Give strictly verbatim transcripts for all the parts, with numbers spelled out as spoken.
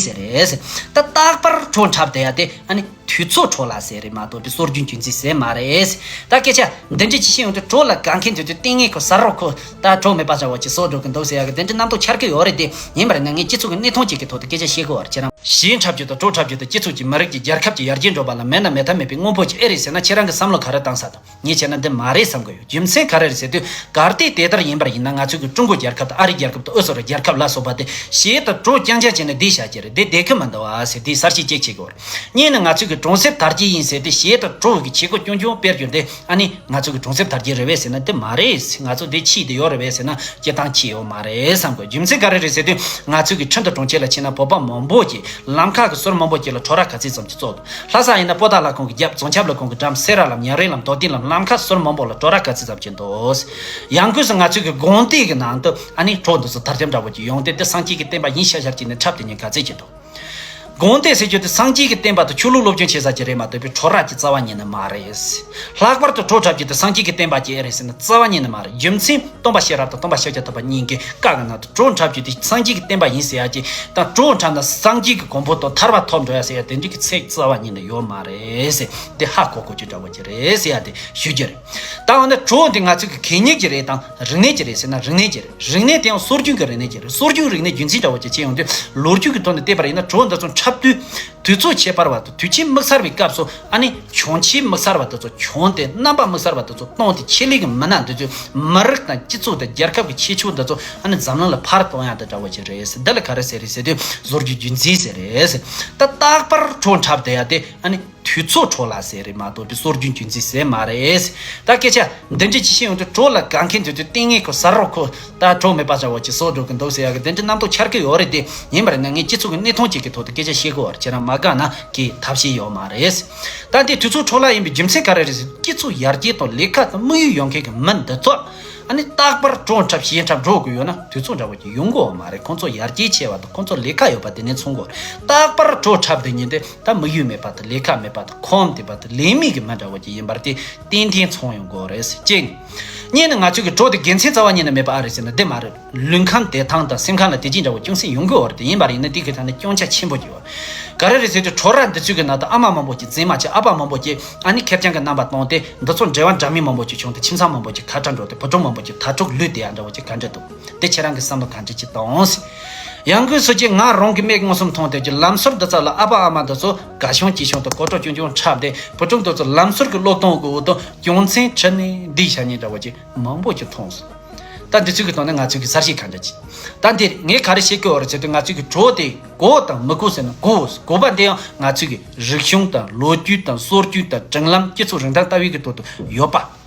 ཟེར་རེད། ད་རྟག་པར་གྲོ་འཁྲབ་བསྡད་ཡ་དེ་ཨ་ནི་དུས་ཚོད་འཕྲོ་བརླག་ཟེར་རེད་མ་གཏོགས་པའི་སྲོལ་རྒྱུན་རྒྱུན་འཛིན་ཟེར་མ་རེད། ད་སྐད་ཆ་འདི་འདྲ་ཅིག་བཤད་ཡོང་དུས་གྲོ་ལ་དགའ་མཁན་དེ་ཚོས་ལྟས་ངན་ཁོ་ཟ་རོགས་ཁོ་ད་གྲོ་མེད་པ་འདྲ་བོ་ཅིག་བཟོ་འགྲོ་གི་འདུག་ཟེར་ཡ་གི་དེ་འདྲ་རྣམ་རྟོག་འཆར་གི་ཡོད་རེད། དེ་ཡིན་པར་ང་ངས་སྤྱི་ཚོགས་ཀྱི་གནས་སྟངས་ཅིག་གི་ཐོག་ཏུ་སྐད་ཆ་བཤད་གི་ཡོད་རེད། ཁྱེད་རང་གཞས་འཁྲབ་རྒྱུ་དང་གྲོ་འཁྲབ་རྒྱུ་དང་སྤྱི་ཚོགས་ཀྱི་མི་རིགས་ཀྱི་རྒྱལ་ཁབ་ཀྱི་ཡར་རྒྱས་འགྲོ་བ་ལ་མེད་ན་མེད་ཐབས་མེད་པའི་དངོས་པོ་ཅིག་ཨེ་རེད་ཟེར་ན་ཁྱེད་རང་གི་བསམ་བློ་ག་རེ་བཏང་ས་དང་། ངས་བྱས་ན་འདི་མ་རེད་བསམ་གི་ཡོད། རྒྱུ་མཚན་ག་རེ་རེད་ཟེར་དུས་གལ་ཏེ་དེ་ལྟར་ཡིན་པར་ཡིན་ན་ང་ཚོ་གི་ཀྲུང་གོ་རྒྱལ་ཁབ་དང་ཨ་རི་རྒྱལ་ཁབ་དང་ཨུ་ཟུ་རི་རྒྱལ་ཁབ་ལ་སོགས་པ་དེ་གཞས་དང་གྲོ་རྐྱང་རྐྱང་བྱས་ནས་འདི་བྱ་རྒྱུ་རེད། འདི་བསྡད་གི་མི་འདུག་ཨ་ཟེར་དེ་གསར་བཤད་ཅིག་བྱེད་དགོས་རེད། གཉིས་ནི་ང་ཚོ་གི་གྲོང་གསེབ་དར་རྒྱས་ཡིན་ཟེར་དེ་གཞས་དང་གྲོ་གི་བྱེད་སྒོ་རྐྱང་རྐྱང་སྤེལ་རྒྱུ་འདི་ཨ་ནི་ང་ཚོ་གི་གྲོང་གསེབ་དར་རྒྱས་རེད་བས་ཟེར་ན་འདི་མ་རེད། ང་ཚོ་འདི་ཕྱིས་དེ་ཡོད་རེད་བས་ཟེར་ན་སྤྱིར་བཏང་ཕྱིས་ཡོད་མ་རེད་བསམ་གི་ཡོད། རྒྱུ་མཚན་ག་རེ་རེད་ཟེར་དུས་ང་ཚོ་གི་ཁྲིན་ཏུ་གྲོང་ཁྱེར་ལ་ཕྱིན་ན་བོད་པ་མང་པོ་གིས་ལམ་ཁ་གི་ཟུར་མང་པོ་ཅིག་ལ་གྲོ་ར་ག་ཚོད་ཙམ་ཅིག་བཙུགས་འདུག་ལྷ་ས་ཡིན་ན་པོ་ཏཱ་ལ་ཁང་གི་རྒྱབ་རྫོང་ཆབ་ལ་ཁང་གི་འགྲམ་སེ་ར་ལམ་ཉང་རལ་ལམ་རྡོ་སྡེ་ལམ་ལམ་ཁ་ཟུར་མང་པོ་ལ་གྲོ་ར་ག་ཚོད་ཙམ་ཅིག་འདུག་ཡང་སྒོས་སུ་ང་ཚོའི་གི་དགོན་སྡེ་གི་ནང་དུ་ཨ་ནི་གྲོ་འདི་ཚོ་དར་ཁྱབ་འདྲ་བོ་ཅིག་ཡོང་སྟེ་དེ་སངས་རྒྱས་ཀྱི་བསྟན་པ་ཡིན་ཤར་ཤར་བྱས་ནས་འཁྲབ་དེ་ཉིན་ག་ཚོད་ཅིག་འདུག་དགོན་སྡེ་ཟེར་རྒྱུ་དེ་སངས་རྒྱས་ཀྱི་བསྟན་པ་དང་ཆོས་ལུགས་སློབ་སྦྱོང་བྱེད་ས་ཅིག་རེད་མ་གཏོགས་པའི་གྲོ་ར་གི་རྩ་བ་ཉིད་ནས་མ་རེད། ལྷག་པར་དུ་གྲོ་འཁྲབ་རྒྱུ་དེ་སངས་རྒྱས་ཀྱི་བསྟན་པ་ཅིག་ཨེ་རེད་ཟེར་ན་རྩ་བ་ཉིད་ནས་མ་རེད། རྒྱུ་མཚན་སྟོན་པ་ཤེས་རབ་དང་སྟོན་པ་ཤཱཀྱ་ཐུབ་པ་གཉིས་ཀྱི་བཀའ་གི་ནང་དུ་གྲོ་འཁྲབ་རྒྱུ་དེ་སངས་རྒྱས་ཀྱི་བསྟན་པ་ཡིན་ཟེར་ཡ་ཅིག་དང་གྲོ་འཁྲབ་ན་སངས་རྒྱས་ཀྱི་གོ་འཕང་དང་ཐར་པ་ཐོབ་འགྲོ་ཡ་ཟེར་ཡ་དེ་འདྲ་གི་ཚིག་རྩ་བ་ཉིད་ནས་ཡོད་མ་རེད་ཟེར་དེ་ཧ་གོ་གོ་རྒྱུ་འདྲ་བོ་ཅིག་རེད་ཟེར་ཡ་དེ་ཞུ་རྒྱུ་རེད། ད་འོ་ན་གྲོ་འདི་ང་ཚོ་གི་གད་སྙིགས་ཅིག་རེད་དང་རིག་གནས་ཅིག་རེད་ཟེར་ན་རིག་གནས་ཅིག་རེད། རིག་གནས་དེ་ཡང་སྲོལ་རྒྱུན་གྱི་རིག་གནས་ཅིག་རེད། སྲོལ་རྒྱུན་རིག་གནས་རྒྱུན་འཛིན་འདྲ་བོ་ཅིག་བྱེད་ཡོང་དུས་ལོ་རྒྱུས་ཀྱི་ཐོག་ནས་བལྟས་པ་ཡིན་ན་གྲོ་འདི་ཚོ་འཁྲབ་དུས་དུས་ཚོད་ཁྱད་པར་བ་དང་དུས་ཆེན་དམིགས་བསལ་བའི་སྐབས་སུ་ཨ་ནི་གྱོན་ཆས་དམིགས་བསལ་བ་དེ་ཚོ་གྱོན་ཏེ་རྣམ་པ་དམིགས་བསལ་བ་དེ་ཚོ་གཏོང་སྟེ་ཆེད་ལས་ཀྱི་མི་སྣ་འདི་ཚོས་མི་རིགས་དང་སྤྱི་ཚོགས་དང་རྒྱལ་ཁབ་ཀྱི་ཁྱད་ཆོས་འདི་ཚོ་ཨ་ནི་འཛམ་གླིང་ལ་ཕར་གཏོང་ཡ་དེ་འདྲ་བོ་ཅིག་རེད་ཟེར། འདི་ལ་ག་རེ་ཟེར་རེད་ཟེར་དུས་སྲོལ་རྒྱུན་རྒྱུན་འཛིན་ཟེར་རེད་ཟེར། ད་རྟག་པར་གྲོ་འཁྲབ་བསྡད་ཡ་དེ་ཨ་ནི་དུས་ཚོད་འཕྲོ་བརླག་ཟེར་རེད་མ་གཏོགས་པའི་སྲོལ་རྒྱུན་རྒྱུན་འཛིན་ཟེར་མ་རེད། ད་སྐད་ཆ་འདི་འདྲ་ཅིག་བཤད་ཡོང་དུས་གྲོ་ལ་དགའ་མཁན་དེ་ཚོས་ལྟས་ངན་ཁོ་ཟ་རོགས་ཁོ་ད་གྲོ་མེད་པ་འདྲ་བོ་ཅིག་བཟོ་འགྲོ་གི་འདུག་ཟེར་ཡ་གི་དེ་འདྲ་རྣམ་རྟོག་འཆར་གི་ཡོད་རེད། དེ་ཡིན་པར་ན་ངས་སྤྱི་ཚོགས་ཀྱི་གནས་སྟངས་ཅིག་གི་ཐོག་ཏུ་སྐད་ཆ་བཤད་གི་ཡོད་རེད། ཁྱེད་རང་མ་དགའ་ན་གི་ཐབས་ཤེས་ཡོད་མ་རེད། ད་འདི་དུས་ཚོད་འཕྲོ་བརླག་ཡིན་པའི་རྒྱུ་མཚན་ག་རེ་རེད་ཟེར་སྤྱི་ཚོགས་ཡར་རྒྱས་དང་ལས་ཀ་དང་དམིགས་ཡུལ་ཡོད་མཁན་གི་མི་འདི་ཚོ་ཨ་ནི་རྟག་པར་གྲོ་འཁྲབ་གཞས་འཁྲབ་འགྲོ་དགོས་ཡོད་ན་དུས་ཚོད་འདྲ་བོ་ཅིག་ཡོང་གི་ཡོད་མ་རེད། ཁོང་ཚོ་ཡར་རྒྱས་ཆེ་བ་དང་ཁོང་ཚོ་ལས་ཀ་ཡོད་པ་དེ་ནས་མཚོན་གི་ཡོད་རེད། རྟག་པར་གྲོ་འཁྲབ་དེ་ཉིན་དེ་ད་དམིགས་ཡུལ་མེད་པ་དང་ལས་ཀ་མེད་པ་དང་ཁོམ་དེ་པ་དང་ལས་མེད་ཀྱི་མི་འདྲ་བོ་ཅིག་ཡིན་པར་དེ་ཏན་ཏན་མཚོན་ཡོང་གི་ཡོད་རེད། གཅིག་གཉིས་ནི་ང་ཚོས་ཀྱི་གྲོ་དེ་དགེ་མཚན་རྩ་བ་ཉིད་ནས་མེད་པ་ཨ་རེད་ཟེར་ན་དེ་མ་རེད། ལུས་ཁམས་བདེ་ཐང་དང་སེམས་ཁམས་ལ་བདེ་སྐྱིད་འདྲ་བོ་ཅུང་ཟད་ཡོང་གི་ཡོད་རེད། དེ་ཡིན་པ་ཡིན་ན་དེ་གི་ཐད་ནས་སྐྱོན་ཆ་ཆེན་པོ་ཅིག་ཡོད། ག་རེ་རེད་ཟེར་དུས་གྲོ་ར་འདི་ཚོའི་གི་ནང་དུ་ཨ་མ་མང་པོ་ཅིག་མཛེས་མ་ཅིག་ཨ་ཕ་མང་པོ་ཅིག་ཨ་ནི་ཁེར་རྐྱང་གི་རྣམ་པ་བཏང་སྟེ་འདི་ཚོ་འབྲེལ་བ་འདྲ་མིན་མང་པོ་ཅིག་བྱུང་སྟེ་ཁྱིམ་ཚང་མང་པོ་ཅིག་ཁ་བྲལ་འགྲོ་སྟེ་བུ་ཕྲུག་མང་པོ་ཅིག་དྭ་ཕྲུག་ལུས་བདེ་ཡ་འདྲ་བོ་ཅིག་ག་འདྲ་འདུག་དེ་ཁྱེད་རང་གི་བསམ་བློ་ག་འདྲ་ཅིག་བཏང་ཟེར། ཡང་སྒོས་སུ་ཅིག་ང་རང་གི་མིག་མངོན་སུམ་མཐོང་སྟེ་ཅིག་ལམ་ཟུར་འདི་ཚོ་ལ་ཨ་ཕ་ཨ་མ་འདི་ཚོ་དགའ་ཤོས་སྐྱིད་ཤོས་དང་གོ་སྤྲོ་ཆུང་ཆུང་འཁྲབ་སྟེ་བུ་ཕྲུག་འདི་ཚོ་ལམ་ཟུར་གི་སློབ་སྟོན་གི་འོག་ཏུ་རྒྱུ་མཚན་ཁྲིད་ནས་འདི་བྱ་ཉེན་འདྲ་བོ་ཅིག་མང་པོ་ཅིག་མཐོང་སོང་། ད་འདི་ཚོ་གི་ཐོག་ནས་ང་ཚོ་གི་གསར་བཤད་ག་འདྲ་ཅིག་ད་འདིར་ངས་ག་རེ་བཤད་ཀྱི་ཡོད་རེད་ཟེར་དུས་ང་ཚོ་གི་གྲོ་དེ་དགོས་དང་མི་དགོས་ཟེར་ན་དགོས། དགོས་པ་འདི་ཡང་ང་ཚོ་གི་རིག་གཞུང་དང་ལོ་རྒྱུས་དང་སྲོལ་རྒྱུན་དང་སྒྲིག་ལམ་སྤྱི་ཚོགས་རིན་ཐང་ལྟ་བུའི་གི་ཐོག་ཏུ་ཡོད་པ།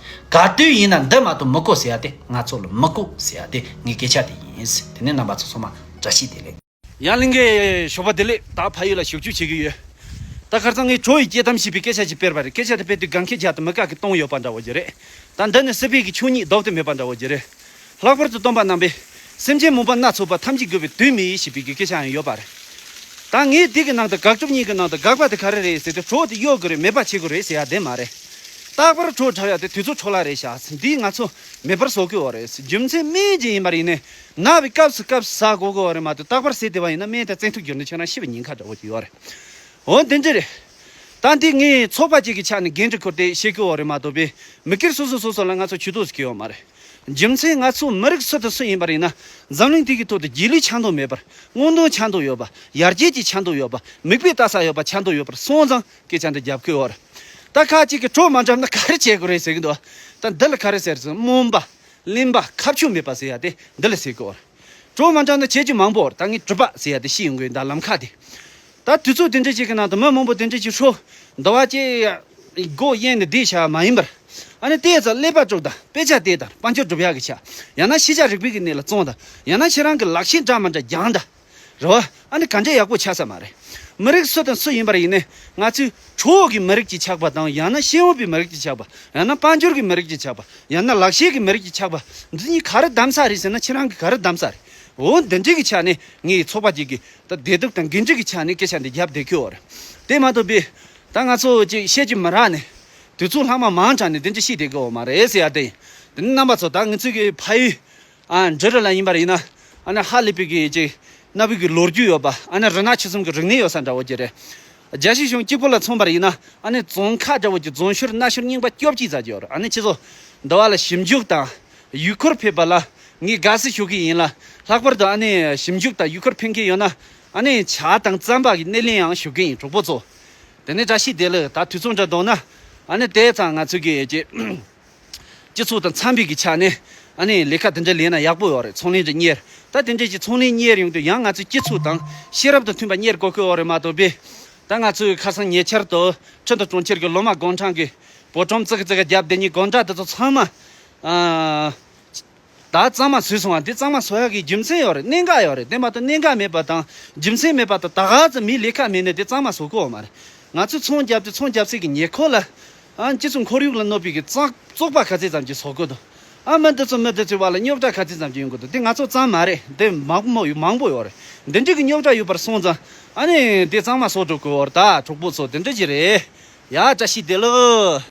ག་དུས་ཡིན་ན་འདི་མ་གཏོགས་མི་དགོས་ཟེར་ཡ་དེ་ང་ཚོ་ལ་མི་དགོས་ཟེར་ཡ་དེ་ངའི་སྐད་ཆ་དེ་ཡིན། དེ་ནས་རྣམ་པ་ཚོ་ཚང་མ་བཀྲ་ཤིས་བདེ་ལེགས། ཡང་གླིང་གའི་ཞོགས་པ་བདེ་ལེགས། ད་ཕ་ཡུལ་ལ་བཞུགས་བཅུག་བྱེད་ཀྱི་ཡོད། ད་ཁར་སང་ངས་གྲོ་ཡི་སྐྱེ་ཐམ་ཞེས་པའི་སྐད་ཆ་ཅིག་སྤེལ་བ་རེད། སྐད་ཆ་དེ་སྤེལ་དུས་དགའ་མཁན་བརྒྱ་དང་མི་དགའ་མཁན་སྟོང་ཡོད་པ་འདྲ་བོ་ཅིག་རེད། ད་འདི་ནི་སྲིད་པའི་གི་ཆོས་ཉིད་ལྡོག་ཏུ་མེད་པ་འདྲ་བོ་ཅིག་རེད། ལྷག་པར་དུ་སྟོན་པ་རྣམ་པས་སེམས་ཅན་མུན་པ་སྣ་ཚོགས་པ་ཐམས་ཅད་འགོག་པའི་དུས་མི་ཡིན་ཞེས་པའི་གི་སྐད་ཆ་ཡང་ཡོད་པ་རེད། ད་ངས་འདི་གི་ནང་དུ་དགག་སྒྲུབ་གཉིས་ཀྱི་ནང་དུ་དགག་པ་དེ་ག་རེ་རེད་ཟེར་ཏེ་གྲོ་དེ་གཡོག་དགོས་རེད་མེད་པ་བྱེད་དགོས་རེད་ཟེར་ཡ་དེ་མ་རེད། རྟག་པར་གྲོ་འཁྲབ་ཡ་དེ་དུས་ཚོད་འཕྲོ་བརླག་རེད་ཤག་འདིས་ང་ཚོ་མེད་པར་བཟོ་གི་ཡོད་རེད། རྒྱུ་མཚན་སྨན་ཅིག་ཡིན་པར་ཡིན་ནའི་ན་བའི་སྐབས་སུ་སྐབས་སུ་ཟ་དགོས་ཀྱི་ཡོད་རེད་མ་གཏོགས་རྟག་པར་ཟས་བདེ་བ་ཡིན་ན་སྨན་དང་བཙན་ཐབས་བསྒྱུར་ནས་ཁྱེད་རང་ཤི་བའི་ཉེན་ཁ་འདྲ་བོ་ཅིག་ཡོད་རེད། འོ་འདི་འདྲ་རེད། ད་འདི་ངས་ཚོགས་པ་གཅིག་གི་ཆ་ནས་འགན་འཁྲི་འཁུར་ཏེ་བཤད་ཀྱི་ཡོད་རེད་མ་གཏོགས་པའི་མི་སྒེར་སོ་སོ་སོ་སོ་ལ་ང་ཚོ་ཇུས་གཏོགས་ཟེར་གྱི་ཡོད་མ་རེད། རྒྱུ་མཚན་ང་ཚོ་མི་རིགས་སུ་དང་སུ་ཡིན་པ་ཡིན་ན་འཛམ་གླིང་འདི་གི་ཐོག་ཏུ་རྗེས་ལུས་ཆགས་མདོག་མེད་པར་མངོན་འདོད་ཆགས་མདོག་ཡོད་པ་ཡར་རྒྱས་ཀྱི་ཆགས་མདོག་ཡོད་པ་མིག་དཔེ་ལྟ་ས་ཡོད་པ་ཆགས་མདོག་ཡོད་པར་སོང་ཙང་སྐད་ཆ་འདི་རྒྱབ་ཀྱི་ཡོད་རེད། ད་ཁ་ཅིག་གིས་གྲོ་མ་འཁྲབ་ན་ག་རེ་བྱེད་དགོས་རེད་ཟེར་གྱི་འདུག་ད་འདི་ལ་ག་རེ་ཟེར་ཟེར་སྨོན་པ། གླེན་པ་ཁ་ཕྱོགས་མེད་པ་ཟེར་ཡ་དེ་འདི་ལ་ཟེར་གི་ཡོད་རེད། གྲོ་མ་འཁྲབ་ན་བྱེད་རྒྱུ་མང་པོ་ཡོད་རེད། ད་ངས་གྲུབ་པ་ཟེར་ཡ་དེ་ཤེས་ཡོང་གི་ཡོད། ད་ལམ་ཁ་དེ། ད་དུས་ཚོད་དེ་འདྲ་ཅིག་གི་ནང་དུ་མི་མང་པོ་དེ་འདྲ་ཅིག་ཧྲོ། འདི་བ་ཅེ་སྒོ་གཡས་ནས་བསྡད་བྱ་བ་མ་ཡིན་པར། ཨ་ནི་བལྟས་ཙང་ཀླད་པ་དཀྲུགས་དང་དཔེ་ཆ་བལྟས་དང་དཔལ་འབྱོར་སྒྲུབ་ཡག་གི་ཆ། ཡང་ན་ཤེས་བྱ་རིག་པའི་གི་གནས་ལ་བརྩོན་དང་། ཡང་ན་ཁྱེད་རང་གི་ལག་ཤེས་འདྲ་མ་འདྲ་སྦྱངས་དང་། རེད་བ། ཨ་ནི་ག་འདྲ་ཡག་པོ་ཆགས་ས་མ་རེད། མི་རིགས་སུ་དང་སུ་ཡིན་པར་ཡིན་ནའི་ང་ཚོས་གྲོ་གི་མི་རིགས་ཅིག་ཆགས་པ་དང་ཡང་ན་ཤེས་ཡོན་པའི་མི་རིགས་ཅིག་ཆགས་པ། ཡང་ན་དཔལ་འབྱོར་གྱི་མི་རིགས་ཅིག་ཆགས་པ། ཡང་ན་ལག་ཤེས་ཀྱི་མི་རིགས་ཅིག་ཆགས་པ། འདི་གཉིས་ག་རེ་གདམ་ས་རེད་ཟེར་ན་ཁྱེད་རང་གིས་ག་རེ་གདམ་ས་རེད། འོ་འདི་འདྲའི་གི་ཆ་ནས་ངའི་ཚོགས་པ་ཅིག་གིས་ད་བདེ་སྡུག་དང་འགན་འཁྲི་གི་ཆ་ནས་སྐད་ཆ་འདི་རྒྱབ་བསྡད་ཀྱི་ཡོད་རེད། དེ་མ་གཏོགས་པའི་ད་ང་ཚོ་ཅིག་བཤད་རྒྱུ་མི་རག་ནས་དུས་ཚོད་ལྷག་མ་མང་དྲགས་ནས་འདི་འདྲ་བཤད་བསྡད་ཀྱི་ཡོད་མ་རེད་ཟེར་ཡ་དེ་ཡིན། དེ་ནི་རྣམ་པ་ཚོ་ད་ང་ཚོའི་གི་ཕ་ཡུལ་ཨ་འབྲི་རུ་ལ་ཡིན་པར་ཡིན་ན་ཨ་ནི་ཧ་ལས་པའི་གི་ཅིག་ གནའ་བོའི་གི་ལོ་རྒྱུས་ཡོད་པ། ཨ་ནི་རི་ནག་ཆུ་གསུམ་གི་རིག་གནས་ཡོད་ས་འདྲ་བོ་ཅིག་རེད། རྒྱལ་སྤྱིའི་གཞུང་གཅིག་པོ་ལ་མཚོན་པ་ཡིན་ན། ཨ་ནི་རྫོང་ཁག་འདྲ་བོ་ཅིག་རྫོང་ཤོར་གནའ་ཤོར་རྙིང་པ་བཅོ་བརྒྱད་ཙམ་ཅིག་ཡོད་རེད། ཨ་ནི་ཁྱེད་ཚོ་འདི་བ་ལ་ཞིབ་འཇུག་དང་ཡུལ་སྐོར་ཕེབས་པ་ལ་ངས་དགའ་བསུ་ཞུ་གི་ཡིན་ལ། ལྷག་པར་དུ་ཨ་ནི་ཞིབ་འཇུག་དང་ཡུལ་སྐོར་ཕེབས་མཁན་ཡོད་ན། ཨ་ནི་ཇ་དང་རྩམ་པ་གི་སྣེ་ལེན་ཡང་ཞུ་གི་ཡིན། གྲོགས་པོ་ཚོ། དེ་ནས་བཀྲ་ཤིས་བདེ་ལེགས། ད་དུས་ཚོད་འདྲ་འདུག་ན། ཨ་ནི་དེ་ཙང་ང་ཚོ་གི་ཅིག་སྤྱི་ཚོགས་དང་འཚམ་པའི་གི་ཆ་ནས། ཨ་ནི་ལས་ཀ་དེ་འདྲ་ལས་ན་ཡག་པོ་ཡོད་རེད། ཚོང་ལས་འདྲ་གཉེར། ད་དེ་འདྲ་ཅིག་ཚོང་ལས་གཉེར་ཡོང་དུས་ཡང་ང་ཚོའི་སྤྱི་ཚོགས་དང་ཤེས་རབ་དང་མཐུན་པ་གཉེར་དགོས་ཀྱི་ཡོད་རེད་མ་གཏོགས་པས། ད་ང་ཚོའི་ཁ་སང་ཉེ་ཆར་དུ་ཁྲིན་ཏུ་གྲོང་ཁྱེར་གྱི་ལོ་མ་དགུང་གྲངས་ཀྱི་བོད་ཁྲོམ་ཙི་གི་ཙི་གི་རྒྱབ་བསྡད་མཁན་དགོང་དག་དེ་ཚོ་ཚང་མ། ཨ། ད་གཙང་མ་བཟོས་སོང་བ། འདི་གཙང་མ་བཟོ་ཡག་གི་རྒྱུ་མཚན་ཡོད་རེད། གནད་འགག་ཡོད་རེད། དེ་མ་གཏོགས་གནད་འགག་མེད་པ་དང་རྒྱུ་མཚན་མེད་པ་དང་། ད་ག་ཚོད་མི་ལས་ཀ་མེད་ནས་དེ་གཙང་མ་བཟོ་གི་ཡོད་མ་རེད། ང་ཚོས་ཚོང་རྒྱབ་དུས་ཚོང་རྒྱབ་སའི་གི་ཉེ་འཁོར་ལ། ཨ། སྤྱི་ཚོགས་ཁོར་ཡུག་ལ་གནོད་པའི་གི་བཙོག་བཙོག་པ་ག་ཚད་ཙམ་ཅིག་བཟོ་གི་འདུག་ཨ། མི་འདི་ཚོ་མི་འདི་ཚོའི་བར་ལ་རྙོག་དྲ་ག་ཚད་ཙམ་ཅིག་ཡོང་གི་འདུག་དེ་ང་ཚོ་ཙམ་མ་རེད། དེ་མང་མོ་ཡོད། མང་པོ་ཡོད་རེད། འདི་འདྲའི་གི་རྙོག་དྲ་ཡོད་པར་སོང་ཙང་། ཨ་ནི་དེ་གཙང་མ་བཟོ་འགྲོ་དགོས་པ་རེད། ད་གྲོགས་པོ་ཚོ། དེ་འདྲ་ཅིག་རེད། ཡ། བཀྲ་ཤིས་བདེ་ལེགས།